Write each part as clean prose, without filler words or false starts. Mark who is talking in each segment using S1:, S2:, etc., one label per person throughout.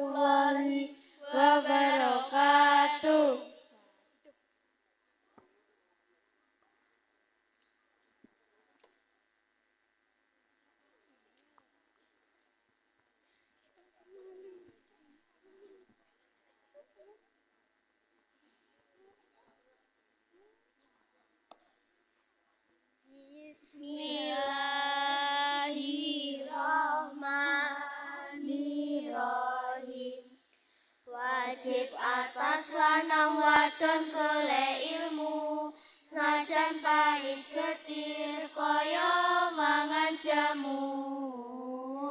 S1: warahmatullahi wabarakatuh. Bismillahirrahmanirrahim. Wajib atas lanang wadon golek ilmu, senajan pahit getir kaya mangan jamu.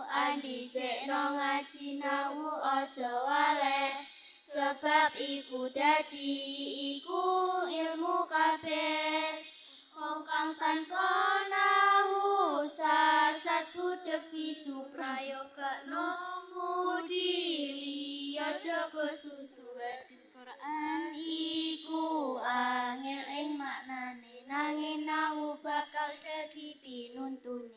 S1: Andhisikno ngaji nawu aja waleh, sebab iku dadi iku ilmu kabeh. Wong kang tanpa nahu sasat budheg bisu prayogakno mudili aja kesusu. Quran iku angel ing maknane, nanging nahu bakal dadi pinuntune.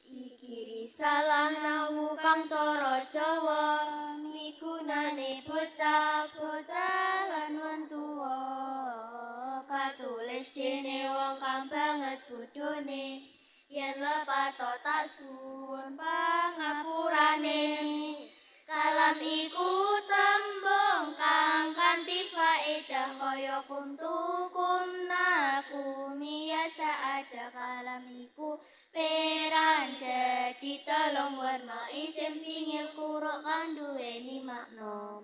S1: Iki risalah nahu kang cara Jawa, migunane bocah-bocah lan wong tuwa. Katulis dene wong kang banget bodhone, yen lepato tak suwun pangapurane. Kalam iku tembung kang kanthi faedah kaya kuntu kumna kumiyasa ada. Kalam iku peran dadi telung warna, isim pingil kuruk kang duweni makna.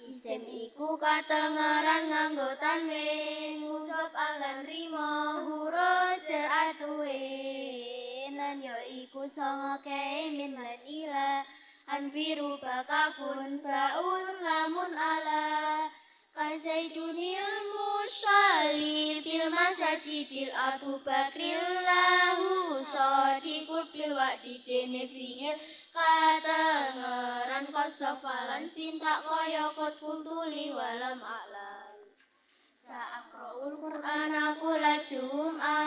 S1: Isim iku katengeran nganggo tanwin, ngucap alan rima huruf jer atuin. Lan ya iku sanga kae min lan ila, anfiru bakafun baun lamun ala. Kazaidunil musalli bil masajidil Abu Bakril lahu sadiqul bil wa'di dene fingil katengeran kot sofalan sintak kaya kot kuntuli walam a'lam. Sa'aqra'ul Qur'ana kula jum'a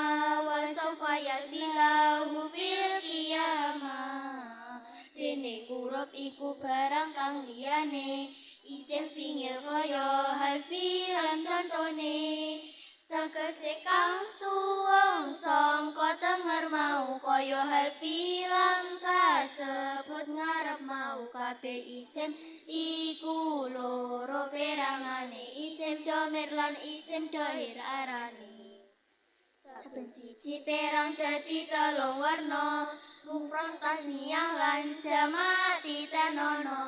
S1: wa sawfa yasilahu fil qiyamah. Dene huruf iku barang kang liyane, isim fingil kaya harfi lan contone. Tegese kang suwung sangka tenger mau kaya harfi lan kasebut ngarep mau. Kabeh isim iku loro perangane, isim domir lan isim dohir arane. Saben siji perang dadi telung warna, mufrad tasniyah lan jamak titenono.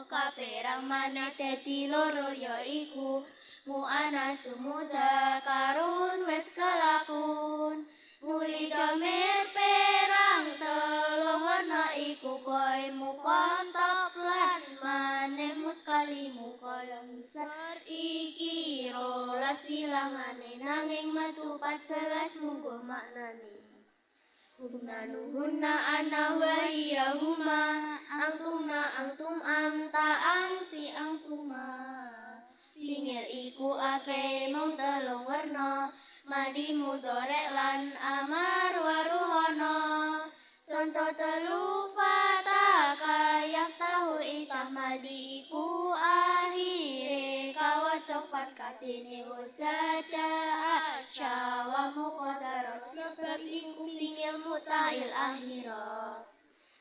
S1: Kaperang maneh dadi loro ya iku muannas mudzakarun wis kelakun. Muli domir perang telung warna iku koe mukontop lan maneh mutkalimu kaya ngisor iki 12 bilangane, nanging metu 14 mungguh maknane. Hunna nuhunna ana wa hiya huma, angtuna angtum anta angti angtuma. Fingil iku akeh mung telung werna, madi mudhorek lan amar waruhana. Conto telu fata kayak tahu itah madi iku akhire kawaca fatkatene wasada asyawa muqadara sebab iku fingil mutail akhira.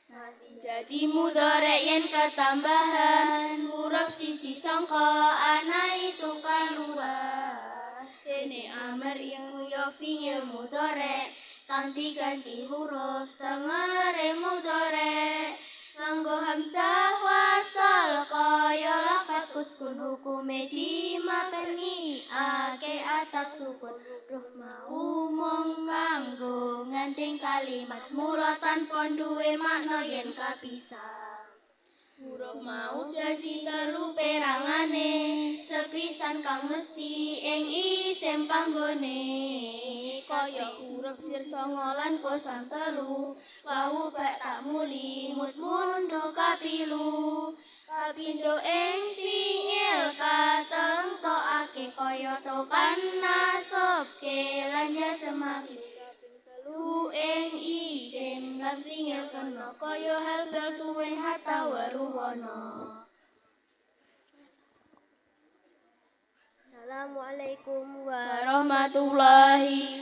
S1: Nanti dadi mudhorek yen ketambahan huruf siji sangka ana itu kaluar. Dene amar iku ya fingil mudhorek kang diganti huruf tengere mudhorek nganggo hamzah wasal kaya lafat uskun hukume dimapeni ake atas sukun. Ruh mau mung nganggo ngandeng kalimat mula tanpa duwe makna yen kapisah. Huruf mau dadi telu perangane, sepisan kang mesti ing isim panggone. Kaya huruf jir 9 lan kosan 3, wau bak tak muli mut mundu kapilu. Kapindo ing fingil katentokake kaya tokan nasabke lan ya semaki. Telu ing isim lan fingil kena kaya hal bal tuwe hatta waruhana. ana. Assalamualaikum
S2: warahmatullahi